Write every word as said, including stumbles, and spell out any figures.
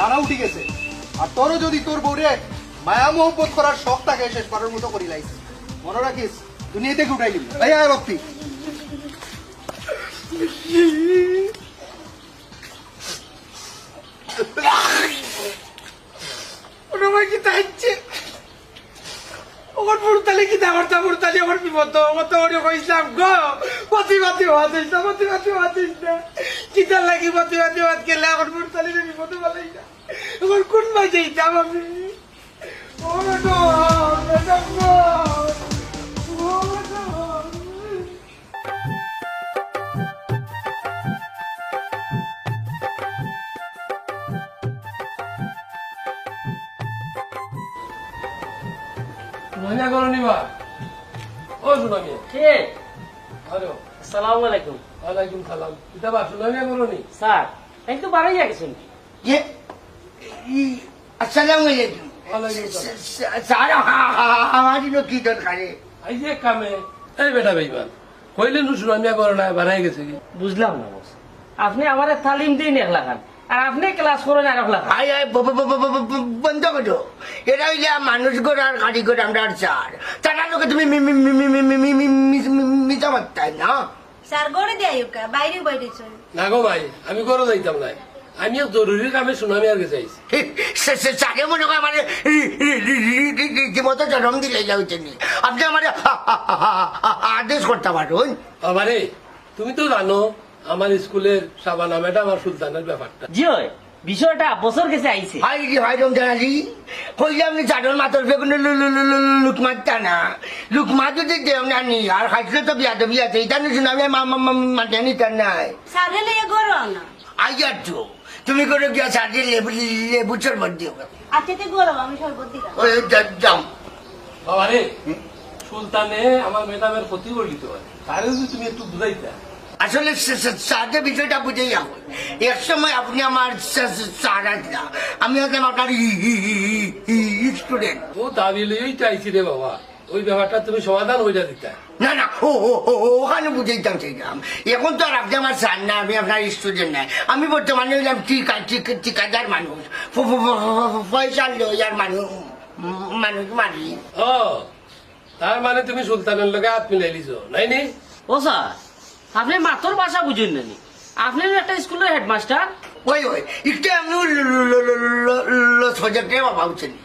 তারা উঠি গেছে। আর তোরও যদি তোর বউরে মায়া মহব্বত করার শখ থাকে, শেষবারের মতো করিলাইস। মনো রাখিস, দুনিয়া থাকি উঠাই দিবি। এই আয় বাপ্পি। ওরে ভাই, কিতা অইছে? ওর ফুরতালি কিতা করতা, ফুরতালি ওর বিপদ, ও তো ওরে কইছিলাম গো, প্রতিবাদী হওয়া যাইস না, প্রতিবাদী হওয়া যাইস না। কিতার লাগি প্রতিবাদী হওয়া গেলে ওর ফুরতালি বিপদে ফেলাই না। ওর কোন মাঝে যাইতাম আমি? ও বেটা, বেটা গো, ও বেটা। সুনামিয়া ঘরো নি বা? ও সুনামিয়া। কে? হ্যালো। আসসালামু আলাইকুম। ওয়ালাইকুম সালাম। কিতা বা, সুনামিয়া ঘরো নি? স্যার, এই তো বারইয়া গেছেন। কে? ই, আসসালামু আলাইকুম। ওয়ালাইকুম সালাম। স-, স-, স্যার, আ-, আ-, আমার ইনো কি দরকারে? এই যে কামে। এই বেটা বেইমান, কইলে নু সুনামিয়া ঘরো নাই, বারই গেছে গি? বুঝলাম না বস, আপনে আমারে তালিম দেইন এক লাখান, আর আপনে ক্লাস করইন আর এক লাখান। আই, আই, ব-, ব-, বন্ধ করো। এরা অইলা মানুষ গড়ার কারিগর আমরার স্যার। তারার লগে তুমি মি-, মি-, মিছা মাততায় না। স্যার, ঘরে দিয়া আইউক্কা, বাইরেউ বাইরেছইন। না গো ভাই, আমি ঘরো যাইতাম নায়। আমি এক জরুরি কামে সুনামিয়ার গেছে আইছি। সে, সে, স্যারে মনে কয় আমারে রি-, রি-, রীতিমতো জরম দিলাইলা অইছে নি। আপনে আমারে আ-, আ-, আ-, আ-, আ-, আদেশ করতা পারইন। বাবারে, তুমি তো জানো আমার স্কুলের শাবানা ম্যাডাম আর সুলতানের ব্যাপারটা। জি অয়, বিষয়টা বছর গেছে আইছে। হায় রে হায় রমজান আলী, কইলাম নি জানোর মাথার বেগুনে লু-, লু-, লু-, লু-, লু-, লুক মারতা না। লুক মার যদি দেও না নি, আর খাইলে তো বিয়াদবি আছে, ইতা নি সুনামিয়া মা-, মা-, মা-, মাতে নিতা নায়। স্যারে লইয়া ঘরো আও না। আইয়ার তো, তুমি ঘরো গিয়া স্যাররে লেবু, লেবু শরবত দিও। আচ্ছা, তে ঘরো আও, আমি শরবত দিলাম। ওই যা-, যাও। বাবারে, হুম? সুলতানে আমার ম্যাডামের ক্ষতি করি দিতে পারে, তারে যদি তুমি একটু বুঝাইতা। আসলে সে, সে, স্যাররে বিষয়টা বুঝাইয়া কই। এক সময় আপনে আমার সে, সে, স্যার আছলা, আমি আছলাম আপনার ই, ই, ই, ই, ই, স্টুডেন্ট। ও দাবি লইয়াই তো আইছি রে বাবা, ওই ব্যাপারটা তুমি সমাধান কইরা দিতা। না, না, ও, ও, ও, ও, ওখানে বুঝাইতাম চাইলাম। এখন তো আর আপনে আমার স্যার না, আমি আপনার স্টুডেন্ট নায়। আমি বর্তমানে অইলাম ঠিকা-, ঠিকা-, ঠিকাদার মানুষ। ফ-, ফ-, ফ-, ফ-, ফ-, ফ-, পয়সা লই আর মানুষ, মানুষ মারি। ও, তার মানে তুমি সুলতানের লগে আত মিলাইলিছো, নায় নি? ও স্যার, আপনে মাতর ভাষা বুঝইন না নি? আপনে তো একটা স্কুলের হেডমাস্টার। ওই, ওই, একটু আমি ল-, ল-, ল-, ল-, ল-, ল-, ল-, সজাগ রে বাবা, বুঝছেন নি?